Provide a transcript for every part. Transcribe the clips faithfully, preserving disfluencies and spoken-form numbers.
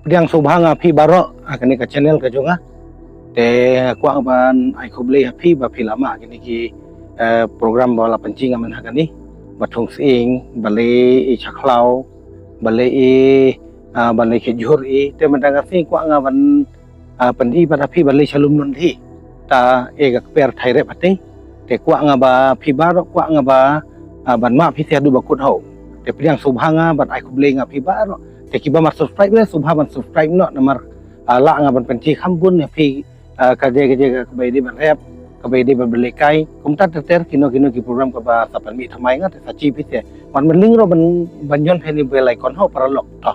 Pdiang sngewbha nga phi baroh ha kane ka channel ka jong nga. Te kwah ban ai khublei ha phi ba phi la mad kine ki, eh, program ba la pynjing ha mynta kane, ba thung sying, ba leh i cha khlaw, ba leh i, ah, ba leh ki jhur i. Te mynta nga sngew kwah nga ban, ah, pyni pat ha phi ba leh cha lum nun hi. Ta e ka kper thai rep hati. Te kwah nga ba phi baroh, kwah nga ba, ah, ban mad phi te haduh ba kut ho. Te pdiang sngewbha nga ban ai khublei nga phi baroh. Te kiba mar subscribe leh, sngewbha ban subscribe noh namar, ah, lah nga ban pynjih kham bun ïa phi, ah, ka jaka ka jaka kaba ïadei bad rep, kaba ïadei bad balei kai. Kumta ter ter kino kino ki program kaba sa pynmih thymmai nga te sa jih phi te. Wan mynta ruh ban, ban ïoh phi ni bell icon ho paralok to.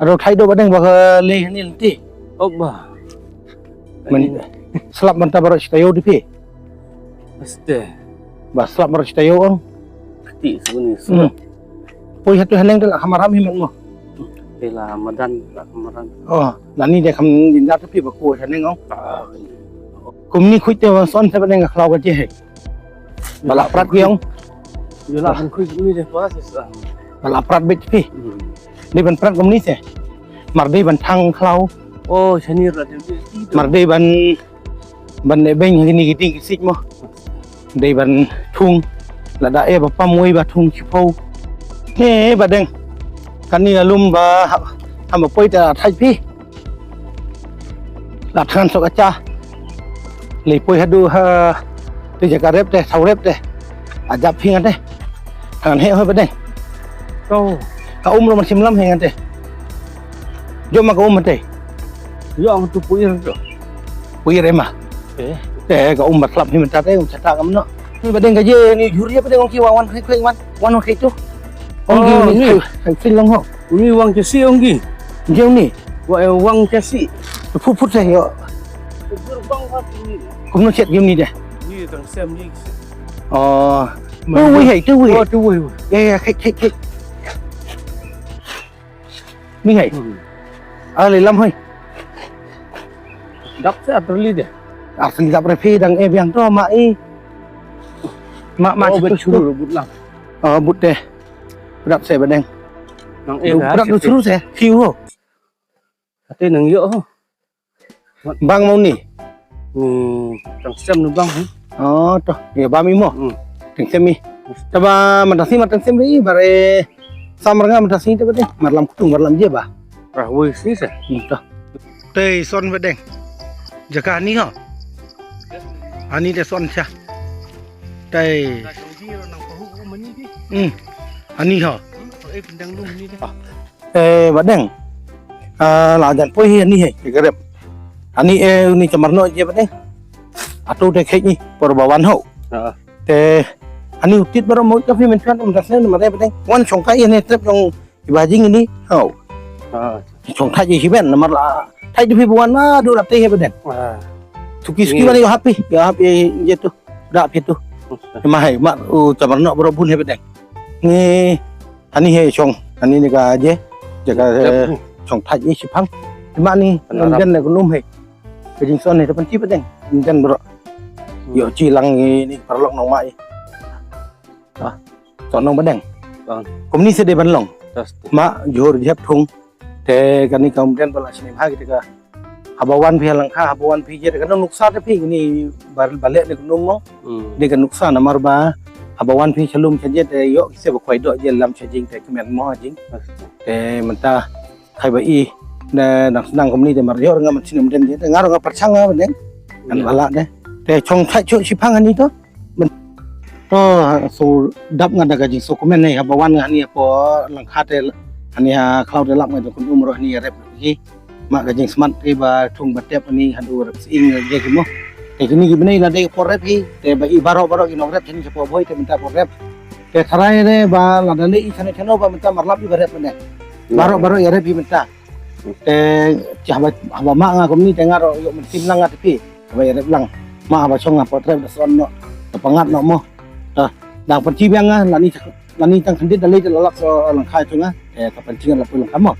Ado thai do ba dang ba ka leh ni lenti. Oh ba. Men slap mynta baroh shi taïew di phi. Aste. Ba slap baroh shi taïew ong. Kti suni su. Hmm. Poi hatu haneng de la kham maram hi men mo. De la madan, la kham maram. Oh, lani de kham dindar tu phi ba ko haneng ong. Ah. Kumne khuid te wan son te ba dang khlaw ka je he. Ba la prat ki ong. Ïa la khuid ni de pa sa. Ba la prat bit phi. Hmm. Dei ban prat kumne te. Mar dei ban thang khlaw. Oh, shani ra de. Mar dei ban, ban leh beng ha kine ki dieng ki siej mo. Dei ban thung. Lada e ba pam wei ba thung shiphew. He ba dang. Kane la lum ba ha, ha ba poi te la thait phi. La thngan sok acha. Lei poi haduh ha te jaka rep te, thaw rep te. Ajap phi ngan te. Ngan he hoi ba dang. Kau. Ka um ruh man sim lam he ngan te. Jom ma ka um te. Yo ang tu puir tu. Puir ema. Eh. Te ka um ba slap hi mynta te um chata ka mno. Ni ba dang ka je ni jhur ïa ba dang ong ki wan wan klik klik wan. Wan wan klik tu. Ong ki Oh, ni ni. Kai kai long ho. Uni wang kesi ong ki. Je uni. Wa eh, wang kesi. Phut phut te yo. Gerbang ka tu ni. Kumno chet ge uni de. Ni tang sem ni. Oh. Tu wei hai, tu wei. Oh, tu wei. Ya ya, klik klik klik. Ni hai. Hmm. Ale lam hai. Dap se atrli de. Atrli dap re phi dang e biang to ma i. Ma ma Oh, churu. Churu but lang. Oh, but de. Prak se ba dang. Nang eh. Prak du churu se. Khiu ho. Ate nang yo ho. Bang mau ni. Hmm, tang sem nu bang ho. Oh, to. Ya ba mi mo. Hmm. Tang sem mi. Taba mata si mata sem ri bare. Samar nga mata si taba de. Marlam kutung marlam je ba. Ah, woi si se. Hmm, to. Tei son ba dang. Jaka ni ho. Ani de son cha. Tei. Hmm. Ani ho. Eh, ba dang. Ah, la jan poi hi ani hi, ka rep. Ani eh, uni chamar no je ba dang. Atu te khek ni, por ba wan ho. Ah. Te ani utit baroh mo ka phi men chuan, um, das ne, ma re ba dang. Wan chong ka ye ne trep jong Iba jing ini, oh. Ah. Chong thait ji siben, namar la thait di phi buan ma du la te he beden. Ah. Suki suki wani yo happy, yo happy je tu. Da phi tu. Ma hai, ma u chamar no bro bun he beden. Ni ani he chong, ani ni ka je. Jaga chong thait ji sipang. Ma ni ngan den le kunum he. Ka jingson he to pan ti beden. Ngan den bro. Yo chi lang ni paralok nong ma i. Ah. Chong nong beden. Kumni se de ban long. Ma jhur jep thung. Te kani ka um den bala sini bha kita ka. Haba wan phi ha langkha, haba wan phi je, kani nuksa te phi kani bale ne kunum mo. De ka nuksa namar ba haba wan phi chalum chaje te yo kise ba kwai do je lam chajing te kmen mo jing. Te mynta khai ba i na nang senang kumni te mar yo nga man sini um den je te nga ro nga perchang nga beden. Kan bala de. Te chong thait chok sipang ani to. To, so dap nga da ka jingso kmen ne haba wan nga ni hapo langkha te ani ha khlaw te lap nga da kun umro ni rep hi. Ma ka jingsmat te ba thung ba tep ani hadu rep sing je ki mo. Te kini ki bnei la dei por rep hi te ba i baro baro ki nong rep kini ki por boi te mynta por rep. Te tharai re ba la da le i chane chano ba mynta mar lap i ba rep ne. Baro baro i rep hi mynta. Te haba, haba ma nga kumni te nga ro yo mynta lang nga te phi. Haba i rep lang. Ma haba chong nga por rep da son no. Te pangat no mo. Te dang pynti biang nga lani, lani tang khandit da le da la lak so langkha chong nga. Te ka pynti nga la pun langkha mo.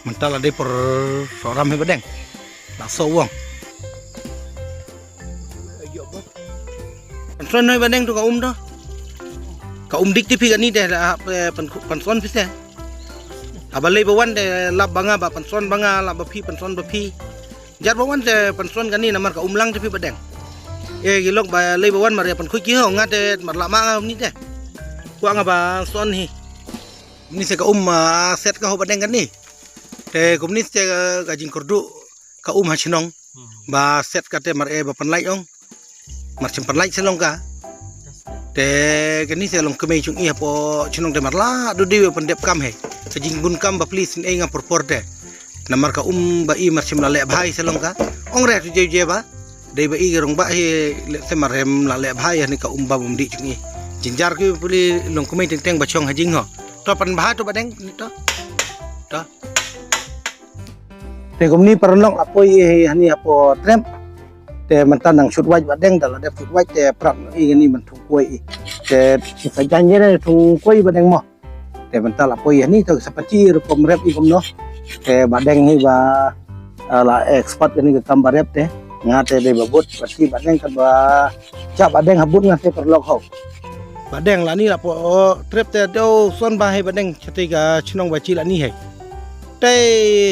Mynta la dei por soram he beden. La so wang. Son noi ba deng to ka um to. Ka um dik te phi kani te la, eh, pan, pan son phi te. Haba lei ba wan te lap ba nga ba pan son ba nga, lap ba phi pan son ba phi. Jar ba wan te pan son kani namar ka um lang te phi ba deng. Eh, ki lok ba lei ba wan mar ïa pan khuid ki ho nga te mar la ma nga ni te. Kwah nga ba son hi. Ni se ka um, ah, set ka ho ba deng kani. Te kumni te ka, ka jingkyrduh ka um ha chnong. Ba set kate mar e ba pynlait ong. Mar chim pynlait se long ka. Te kani se long kmei chung i hapo chnong te mar la du di ba pyndep kam he. Ka jingbun kam ba pli sien ei nga por por te. Namar ka um ba i mar chim la leh bha i se long ka. Ong re tu je je ba. Dei ba i rong ba hi le se mar hem la leh bha i ha ni ka um ba bum di chung i. Jinjar ki puli long kmei teng teng ba chong ha jing ho. To pan bha to ba deng ni to. To. Te kumni paralok la poi i hani hapo trep. Te mynta nang shut wait ba deng da la dep shut wait te prat i hani man thung koi i. Te sa jan ye ne thung koi ba deng mo. Te mynta la poi hani to sa pati rukom rep i kumno. Te ba deng hi ba, ah, la expert hani ka kam ba rep te. Nga te dei ba but pati ba deng kan ba cha ba deng ha but nga te paralok ho. Ba deng la ni la po trep te do son ba hi ba deng chate ka chnong ba chi la ni hai. Te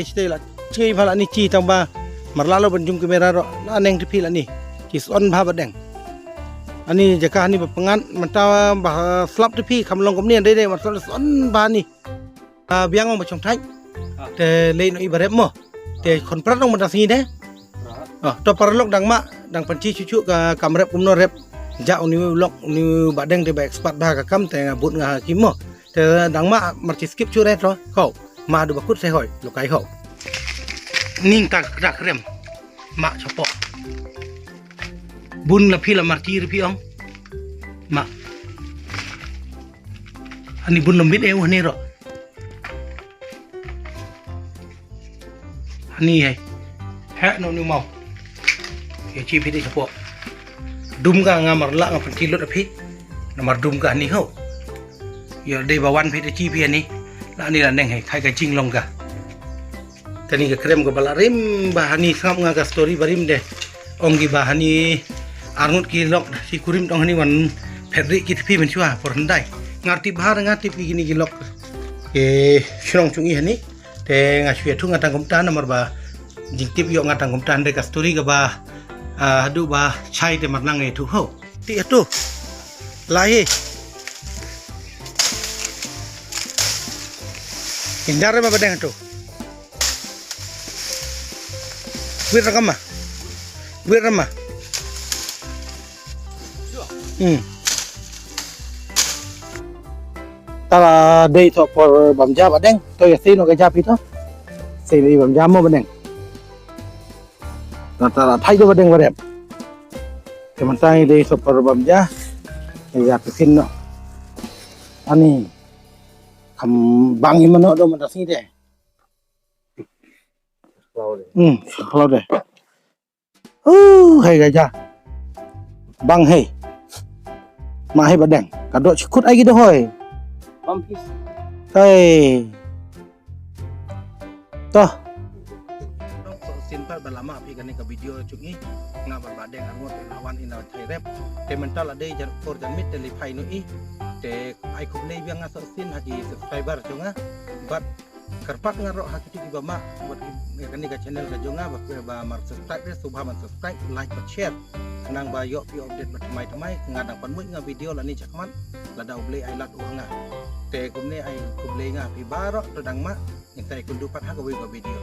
chate la chi ba la ni chi tang ba mar la lo ban jum kamera ro la neng te phi la ni. Chi son ba ba deng. Ani jaka ni ba pangan mynta ba slap te phi kham long kumni dei dei mar son son ba ni. Ah, biang ong ba chong thai. Te lei no i ba rep mo. Te khon prat ong mynta sngi de. Ah, to paralok dang ma dang panchi chuchu ka kam rep kumno rep. Ja uni lok uni ba deng te ba expert ba ka kam te nga but nga ki mo. Te dang ma mar chi skip chu re to. Ko ma du ba kut se hoi lo kai ho. Ning ta ta krem. Ma chapo. Bun la phi la mar chi re phi ong. Ma. Ani bun lom bit e u hani ro. Hani hai. He no ni mau. Ya chi phi di chapo. Dum ka nga mar la nga pynchi lut phi. Namar dum ka hani ho. Ya dei ba wan phi di chi phi hani. La ni la neng hai khai ka jing long ka. Kani ka krem ka ba la rim ba hani sngap nga ka story ba rim de. Ong ki ba hani arngut ki lok si kurim tong hani wan phet ri ki tpi men chua por handai. Ngar tip har ngar tip ki ni ki lok. Ke shnong chung i hani. Te nga shu ïathuh nga tang kumta namar ba jingtip ïoh nga tang kumta hynrei ka story kaba, ah, haduh ba chai te mar nang ïathuh ho. Ti ïathuh. Lai hi. Indar ma badeng tu. Wit rakam ma. Wit rama. Hmm. Tara dei to por bam ja badeng. To ya sino ka ja pito. Sino bam ja mo badeng. Tara thai do badeng barem. Kementai dei to por bam ja. Ya pisin no. Ani kam bang imano do mata sini deh. Hmm, kalau deh. Uh, hai gaja. Bang hai. Ma hai badeng. Ka dok chikut ai gi dohoi. Bam pis. Hai. Toh. Dong so sin pat ba lama phi kane ka video chung i. Nga ba badeng angot na wan ina thai rep. Te mental ade jar por jan mit te li phai no i. Te ai khublei biang nga so sin ha ki subscriber chung nga. But kyrpad nga ruh ha kito kiba mah bad ïa kane ka channel ka jong nga ba, ba mar subscribe re, sngewbha ban subscribe, like bad share. Khnang ba ïoh phi update ba thymmai thymmai nga dang pynmih nga video lane shakhmat lada U Blei ai lad u ha nga. Te kumne ai khublei nga phi baroh to dang mah, ngin sa ïakynduh pat ha kawei ka video.